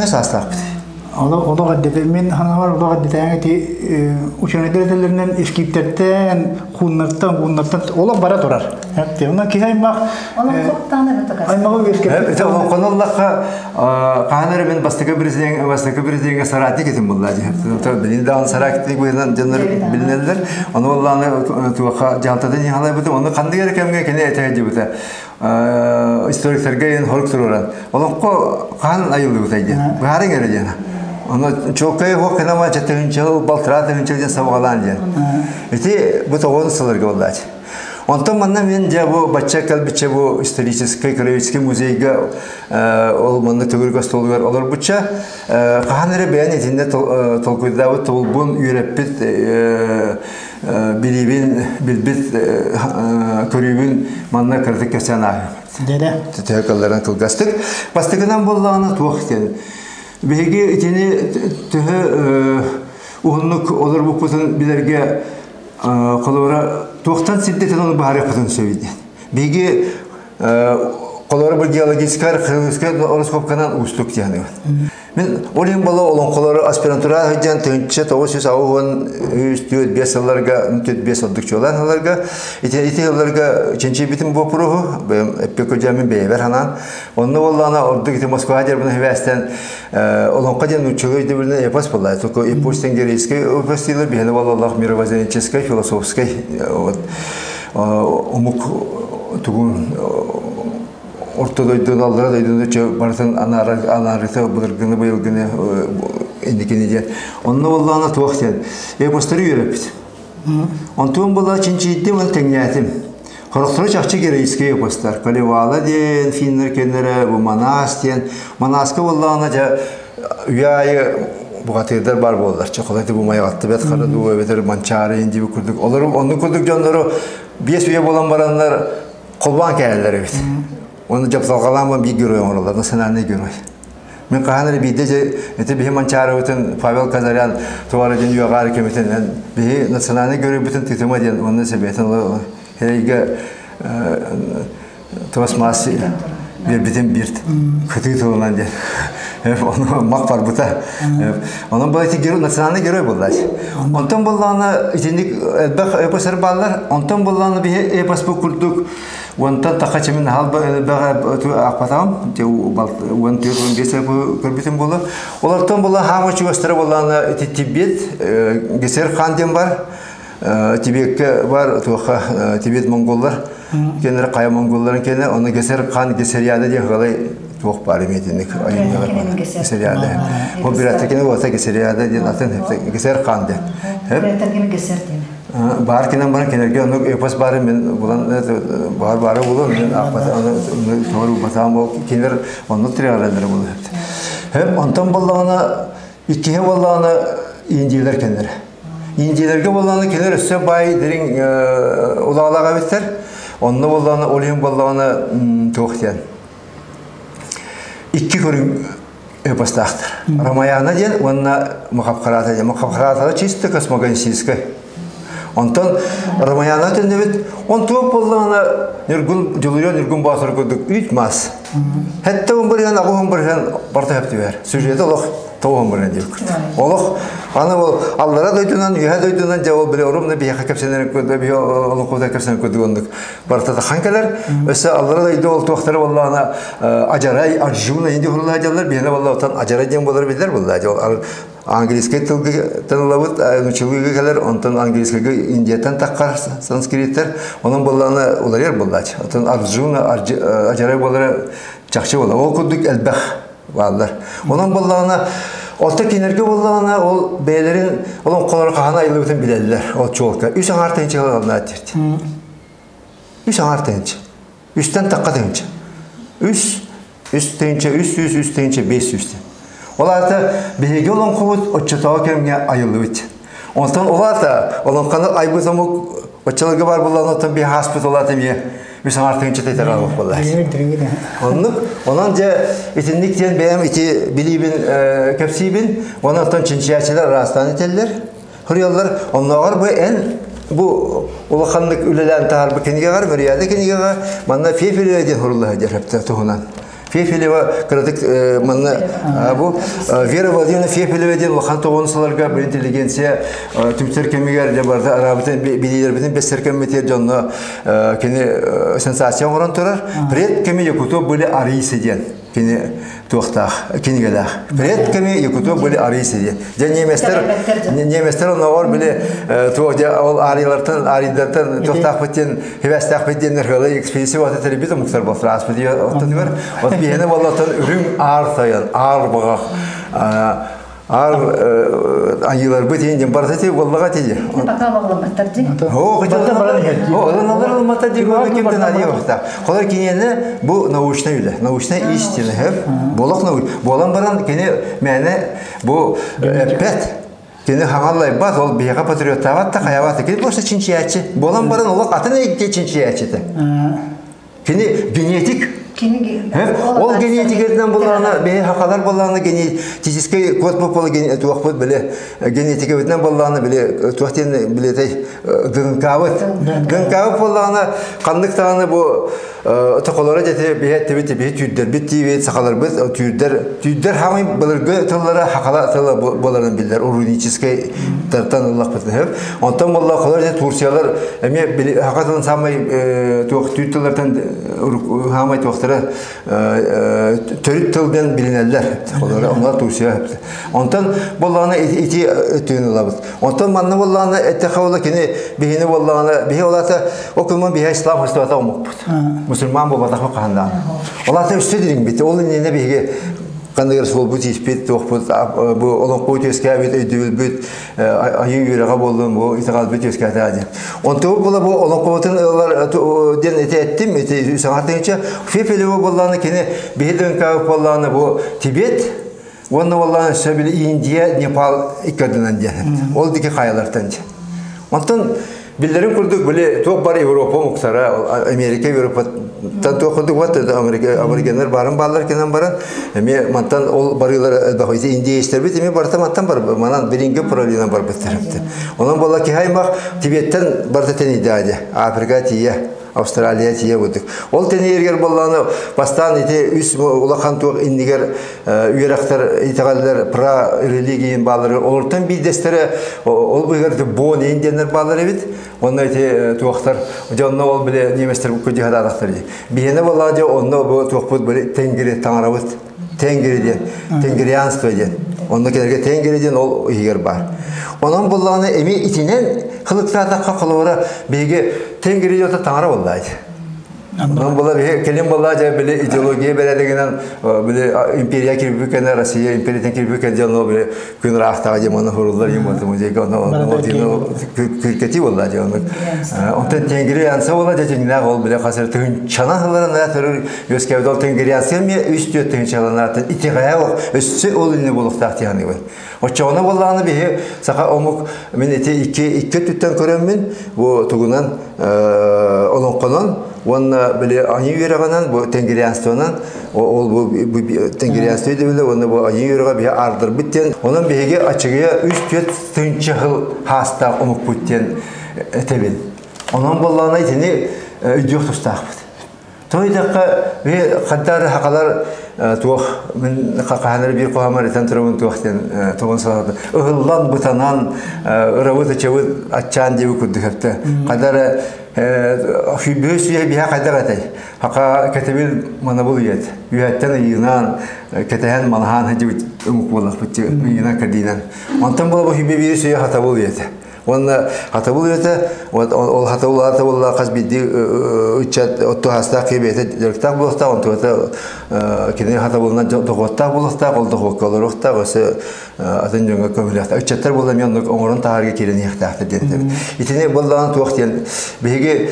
Төһө саастаахпыт? Олох эрдэтэ мин санаабар олох эрдэтээҥи ити учуонайдар этэллэринэн искииптэртэн, хууннартан, гууннартан олох бара турар. Онон киһи аймах аймаҕы үөскэппит. Ити олоҥхону ыллахха хаһан эрэ мин бастакы президент бастакы президеҥҥэ соратник этим буолла дии. Билин даҕаны соратник быһыынан дьоннор билинэллэр. Ону буоллаҕына туохха дьаһалтатын иһалайбытым. Ону ханнык эрэ кэмҥэ кини этэ сылдьыбыта. Историктарга иһин хорук туруоран. Олоҥхо хаһан айыллыбытай диэн. Быһаарыҥ эрэ диэн. Ону чуолкай уох кынама чөтөһүнчэл балтараа тыһыынча диэн сабаҕалаан диэн. Ити бу тоҕуон сылларга буоллаачы. Онтон манна мин дьэ бу бачча кэлбиччэ бу историческай краеведческий музейга ол манна төгүрүк остуолугар олорбучча хаһан эрэ бэйэн итиннэ толкуйдаабыт тобулбун үөрэппит билиибин билбит көрүүбүн манна кыратык кэпсээн ааһыам. Дэрэ. Төһө кылларын кылгастык. Бастакынан буоллаҕына туох диэн. Биһиги итини төһө уһуннук олорбуппутун билэргэ холобура туохтан сирдэтэн ону быһаарыахпытын сөбүй диэн. Биһиги холобура бу геологическай, археологическай ороскуопканан уустук диэн. Мин ол иһин буола олоҥхолору аспирантура сылдьан 1983 4 5 сылларга 4-5 ордук чуолаан сылларга ити ити сылларга чинчийбитим боппуруоһу бэйэм эппиэккэ бэйэбэр ханаан онно буоллаҕына ордук ити Москваҕа дьарбына сибээстэн Олоҥхо диэн нууччалыы өйдөбүлүнэн эпос буолла. Только эпос тенгерийский эпос дииллэр, биһиэнэ буоллаллах мировоззренческой, философской вот омук тугун орто дойдуну аллара дойдуну барытын анаарыта былыргыны быйылгыны инникини диэн. Онно буоллаҕына туох диэн эпостары үөрэппит. Онтуон буолла чинчийдим, оны тэҥнээтим. Хорохторо чахчы героическай эпостар. Калевала диэн, финнэр кэннэрэ, бу Манас диэн. Манаска буоллаҕына дьэ үйэ аайы бухатыырдар бар буоллар. Чоколаты бу майаҕатты бэт хара дуу эбэтэр Манчаары индиби курдук. Олору оннук курдук дьоннору биэс үйэ буолан бараннар холбоон кээлэлэр эбит. Оны дьапталҕалаан биир герой оҥороллор, национальный герой. Мин хаһан эрэ биирдэ дьэ ити биһи Манчаарыбытын Павел Казарян туора диэн үөҕаары кэмитинэн биһи национальный геройбутун тытыма диэн уонна сэбиэтин эрэйгэ туос маас биэрбитин биирт кытыы тылынан диэн ону мах барбыта онон бұл ити герой национальный герой буоллач онтон буоллаҕына итинник элбэх эпос бааллар онтон буоллаҕына биһи эпос бу курдук Уонтан тахха чимин хал бэҕэ акпатаҕым 14-15 көрбүтүм буолла. Олортон була хаама чугастара буоллаана ити Тибет Гесер хан диэн бар. Тибекке бар туохха Тибет монголлар кенер кая монголларын кене оны Гесер хан Гесериада диэн халай туох бар эметинник айымньылар бар. Гесериада. Ол бираттакини болса Гесериада диэн атын Гесер хан диэн. Бираттакини Гесер диэн. Баар кинен баран кинерге ону эпос бары мен булан бар бары булан мен акпата тоору батаан бол кинер онну тириалалары булу хеп онтон боллаҕына иккиһи боллаҕына индиялар кеннер индияларга боллаҕына кинер өссө бай дириҥ улаалаах эбиттэр онно боллаҕына ол иһин боллаҕына туох диэн икки көрүҥ эпостаахтар. Рамаяна диэн уонна Махабхарата диэн. Махабхаратара чисто космогоническай. Онтон Рамаяна төннөбүт, он туох буоллаҕына Ньургун Дьулуйа Ньургун Боотур курдук үүт мас. Хэтте он бырыһан, аҕыс бырыһан барта хөптүбэр. Сюжеті олох тоҕуһун бырыһан диир курдук. Олох аны ол аллара дойдунан, үһэ дойдунан дьэ ол били орумна биһиэхэ кэпсэнэр курдук, биһи олоҥхобутугар кэпсэнэр курдук оннук барыта хан кэлэр. Өссө аллара дойду ол туохтара буоллаҕына Ажарай, Арджуна инди хурлаа дьаллар, биһиэнэ буолла Ажарай диэн буолар биллэр буолла. Ол английскай тылга тыллабыт, нуччалыыга кэлэр, онтон английскайга Индияттан таххар санскриттэр, онон буоллаҕына уларыйар буоллаач. Оттон Арджуна, Ажарай буолара чахчы буолла. Ол курдук элбэх бааллар. Онон буоллаҕына, орто кинилэргэ буоллаҕына, ол бэйэлэрин олоҥхолоро хаһан айыллыбытын билэллэр. Ол чуолка. Үс аҥаар тыһыынча ылаллар диирт. Үс аҥаар тыһыынча. Үстэн тахха тыһыынча. Үс, үс тыһыынча, 300, 3 тыһыынча, 500 диэн. Ол аата биһиги олоҥхобут оччотооҕу кэмҥэ айыллыбыт. Онтон ол аата олоҥхону айбыт омук оччолорго баар буоллаҕына оттон биһи ааспыт ол аата эмиэ үс аҥаар тыһыынча тэтэр албах буолла. Оннук, онон дьэ итинник диэн бэйэм ити билиибин кэпсиибин, онон оттон чинчийээччилэр араастаан этэллэр. Хоруйаллар, оннооҕор бу эн бу улаханнык үлэлээн таһаарбыт кинигэҕэр, Мөрүйээдэ кинигэҕэ манна Фефилия диэн хорулла сылдьар туһунан. Фефелева кыратык манна бу Вера Владимировна Фефелева диэн улахан тоҕон сыларга бу интеллигенция түмсэр кэмигэр дьэ барыта араабытын билиилэрбитин бэссэр кэммитигэр дьонно кини сенсация оҥорон турар. Предками якутов были арийцы диэн кини туохтаах кинигэлээх. Предками якутов были арийцы диэн. Дьэ немецтер немецтер оннооҕор били туох дьэ ол арийлартан арийдартан туохтаахпыт диэн хибэстээхпит диэн нырхылы экспедиция бата тэрийбит омуктар болтур ааспыт оттотугар от биһиэнэ боллотон үрүҥ аар тойон аар баҕах аар айыыларбыт иин барыта ти боллаға тиди. Пока оҕоломматтар ди. О, хотел ылматтар ди кимтен ария бахта. Холар киниэне бу научный үлэ, научная истина хэп. Болох науч. Болан баран кини мәне бу эппет Кини хаҥаллайбат, ол биһиэхэ патриоттаабат да хайабат. Кини просто чинчийээччи. Буолан баран олох атын эйгэ чинчийээччитэ. Кини генетик. Ол генетикетинэн буллаҕына биһи хахалар буллаҕына генетическэй код буолла туохпут били генетикабытынан буллаҕына били туох диэн билетэй ДНК-быт. ДНК-быт буоллаҕына ханнык даҕаны бу Токолоро дьэти биһи эттибит биһи түүрдэрбит диибит сахаларбыт түүрдэр түүрдэр хамай былыргы тыллара хахала тыла буоларын биллэр руническай тартан ыллахпытын хөп онтон болла холор дьэ турциялар эмиэ хака тылын самай туох түүр тыллартан хамай туохтара төрүт тыл диэн билинэллэр холоро онно Турция онтон боллаҕына ити өттүн ылабыт онтон манна боллаҕына эттэхэ буолла кини биһини боллаҕына биһи олата Ол күн биһи ислам христиата омукпут. Мусульман буолбатахпыт хаһан Ол ата өссө дириҥбит. Ол иннинэ биһиги ханныгар суолбут испит, туохпут, бу олоҥхобут үөскээбит, өйдөбүлбүт, айыы үөрэҕэ буоллун, бу итэҕэлбит үөскээтэ диэн. Онтубут була бу олоҥхобутун ылар диэн ити эттим, ити саҥартыҥча Фефелева буоллаҕына кини биһи дыҥкаабыт буоллаҕына бу Тибет уонна буоллаҕына өссө били Индия, Непал икки ардынан диэн. Ол дики хайалартан диэн. Онтон Биллэрин курдук, били туох бар Европа омуктара, Америка Европаттан туох курдук вот Америка аборигеннар баарын бааллар кэнэн баран, эмиэ мантан ол барыылар элбэх индеецтербит эмиэ барыта мантан бар манан билиҥҥи параллельно барбыттар. Онон буолла киһи аймах Тибеттен барыта тэнийдээди, Африка тиийэ. Австралия тиийэ курдук. Ол тэнийэригэр буоллаҕына бастаан ити үс улахан туох иннигэр үөрэхтэр итэҕэллэр про религиин баалары олортон биирдэстэрэ ол быһыгар бон иин диэннэр баалар эбит. Онно ити туохтар дьэ онно ол бile немецтер күдьүһадаатахтар дии. Биһиэнэ буоллаҕа дьэ онно бу туохпут били тенгири таҥарабыт тенгири диэн тенгрианство диэн. Онно кинилэргэ тенгири диэн ол иһигэр баар. Онон буоллаҕына эми итинэн хылыктаатахха холобура биһиги тенгири диэта таҥара буоллаа Онон була биһи кэлин буолла дьэ били идеология бэрээдэгинэн били империя кирбүү кэнэ Россия империятын кирбүү кэнэ дьэ били күн ыраахтааҕы дьэ маны хуруллар юм музейга ону күркэти буолла дьэ ону онтон тенгрианса буолла дьэ дьиҥнээх ол били хасыр тыһынчанан сылларына төрүр үөскээбит ол тенгрианса эмиэ үс түөрт тыһынчаланаатын итэҕэһэ өссө ол иннэ буолуохтаах дии Оччоҕуна буоллаҕына биһи саха омук мин ити икки икки өттүттэн көрөммүн бу тугунан олоҥхонон уонна били айыы үөрэҕинэн бу тенгрианствонан ол бу тенгрианство өйдөбүлэ уонна бу айыы үөрэҕэ биһи аардарбыт диэн онон биһиги аччыгыйа үс түөрт тыһыынча сыл хаастаах омукпут диэн этэбин. Онон буоллаҕына итини өйдүөх тустаахпыт. Тоҕо диэтэххэ, биһи хантаары хахалар туох мин хахаһанары биир хоһомор этэн турабын туох диэн тугун санаата ыһыллан бытанан ырабыт ычабыт аччаан диэби курдук өптө хадара сүүрбүһү сүйэ биһэ хайдах этэй хака кэтэбил манабыл үйэт үһэттэн ыйыынан кэтэһэн манаһаан сылдьыбыт омук буоллахпыт ыйынан кэрдиинэн онтон буола бу сүүрбэ биир сүйэ хатабыл үйэтэ Уонна хатабыл үлэтэ, ол хатабыл аата буолла хас биирдии ыччат оттуһаастаах киһи бэйэтэ дьарыктаах буолуохтаах, онтугата кини хатабылынан дохуоттаах буолуохтаах, ол дохуокка олоруохтаах, өссө атын дьоҥҥо көмөлөөхтөөх. Ыччаттар буолла эмиэ оннук оҥорон таһаарга киирэн иһиэхтээхтэр диэн этэбит. Итини буоллаҕына туох диэн биһиги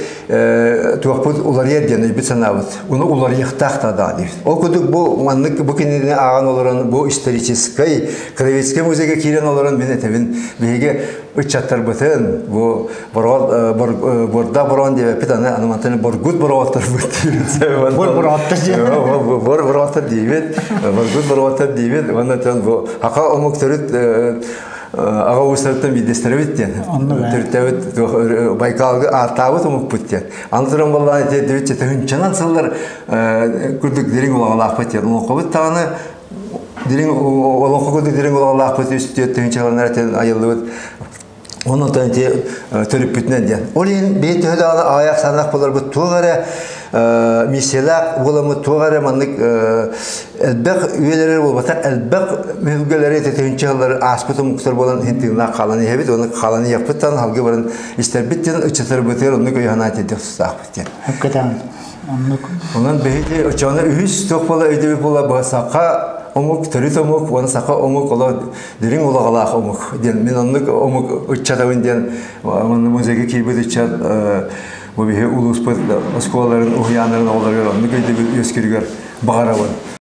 туохпут уларыйар диэн өйбүт санаабыт. Уну уларыйыахтаах да даа диибит. Ол курдук бу маннык бу кинини ааҕан олорон бу историческай Краеведческай музейга киирэн олорон мин этэбин, биһиги ыччаттарбытын бу борда борон диэбэппит аны аны мантан боргут бороҕотторбут диибит. Бор бороҕоттор диибит. Бор бороҕоттор диибит. Боргут бороҕоттор диибит. Уонна бу хака омук төрүт аҕа уустарыттан биирдэстэрибит диэн. Төрүттээбит Байкалга ааттаабыт омукпут диэн. Аны туран буоллаҕына тиэрдибит тыһыынчанан сыллар курдук дириҥ улаҕалаахпыт диэн. Олоҥхобут даҕаны дириҥ олоҥхо курдук дириҥ улаҕалаахпыт 3 4 тыһыынчаланар айыллыбыт. Онон ити төрүппүтүнэн диэн. Ол иһин бэйэ төһө даҕаны аҕыйах санаах буоларбыт туох эрэ миссиялаах буоламмыт туох эрэ маннык элбэх үйэлэри буолбатах элбэх мүһүлгэлэри тыһыынча сыллары ааспыт омуктар буолан иһин тыыннаах хаалан иһэбит уонна хаалан иһиэхпит халгы баран истэрбит диэн ыччатарбытыгар оннук өйө-санаа тиэрдиэх тустаахпыт диэн. Өккөтөн оннук. Онон биһиги оччоҕуна үһүс туох буола өйдөбүл буола саха омук төрүт омук уонна саха омук оло дириҥ улаҕалаах омук диэн мин оннук омук ыччатабын диэн манна музейга киирбит ыччат бу биһи улууспут оскуолаларын уһуйааннарын оҕолоругар оннук өйдөбүл үөскүүрүгэр баҕарабын.